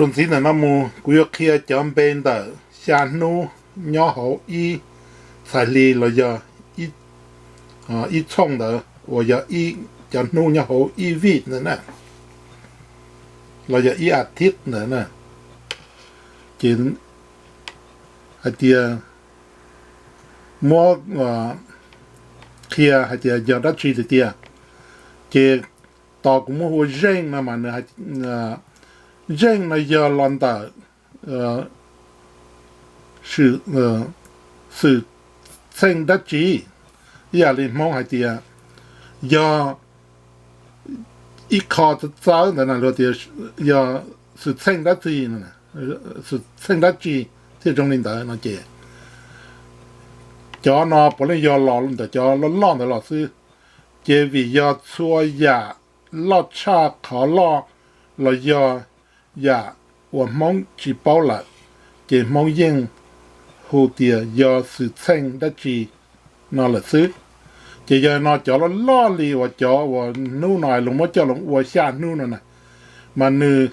Tus ntxiv ntawm no mus kuv yuav qhia cov npe ntawm xya hnub nyob hauv ib txhais hli los yog ib txhooj ntawd uas yog cov hnub nyob hauv ib vij ntawd na, los yog ib a thiv ntawd na. Ces hais tias muab qhia hais tias yog dab tsi tiag tiag. Ces tos kuv muab hu ua zeej no mas nws, zeej no yog los ntawm xwm txheej dab tsi, ib yam li Hmoob hais tias yog ib qho txawv txawv ntawd na, luag tias yog xwm txheej dab tsi, xwm txheej dab tsi thiaj zoo li ntawd no ces cov no puav leej yog los ntawm cov loj loj ntawd los xwb. Ces vim yog txhua yam loj tshaj qhov loj los yog yam uas Hmoob tsis paub lawm, ces Hmoob yeej hu tias yog xwm txheej dab tsi no lawm xwb. Ces yog no cov loj loj li uas cov uas hnub no luag muab coj los ua xya hnub no na, mas nws,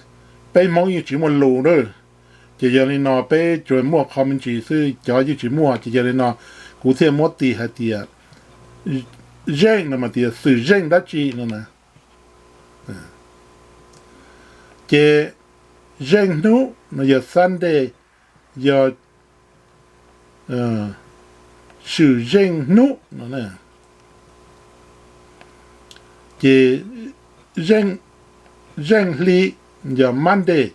peb Hmoob yeej tsis muaj lus na. Ces yog li no peb tsuas muaj qho me ntsis xwb, cov yeej tsis muaj. Ces yog li no kuv thiaj muab tis hais tias zeej no mas tias xwm zeej dab tsi no na. Ces zeej hnub no yog Sunday, yog swm zeej hnub no. Ces zeej hli yog Monday,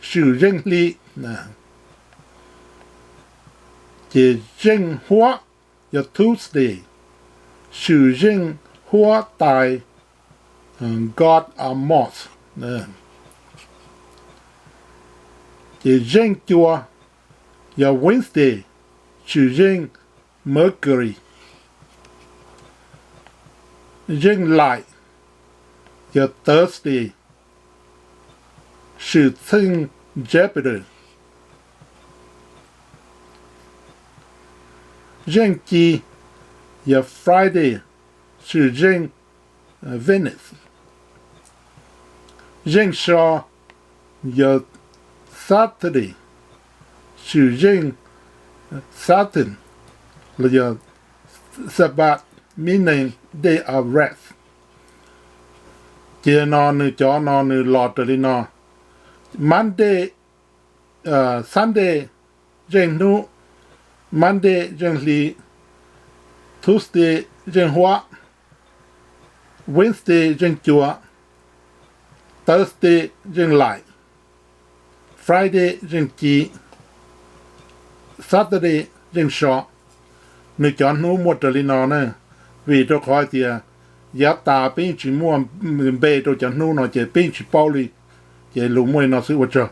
swm zeej hli. Ces zeej huab yog Tuesday, swm zeej huab tais, God of Moth. Ces zeej cua yog Wednesday, swm zeej Mercury. Zeej laim yog Thursday, swm txheej Jupiter. Zeej ci yog Friday, swm zeej Venus. Zeej so yog Saturday, swm zeej Saturn, los yog Sabbath, meaning day of rest. Ces no nws cov no nws los raws li no: Monday, Sunday zeej hnub, Monday zeej hli, Tuesday zeej huab, Wednesday zeej cua, Thursday zeej laim, Friday zeej ci, Saturday zeej so. Nws cov hnub muaj raws li no na, vim rau qhov hais tias yav tas peb yeej tsis muaj npe rau cov hnub no ces peb yeej tsis paub li. Ces lus muaj li no xwb, ua tsaug.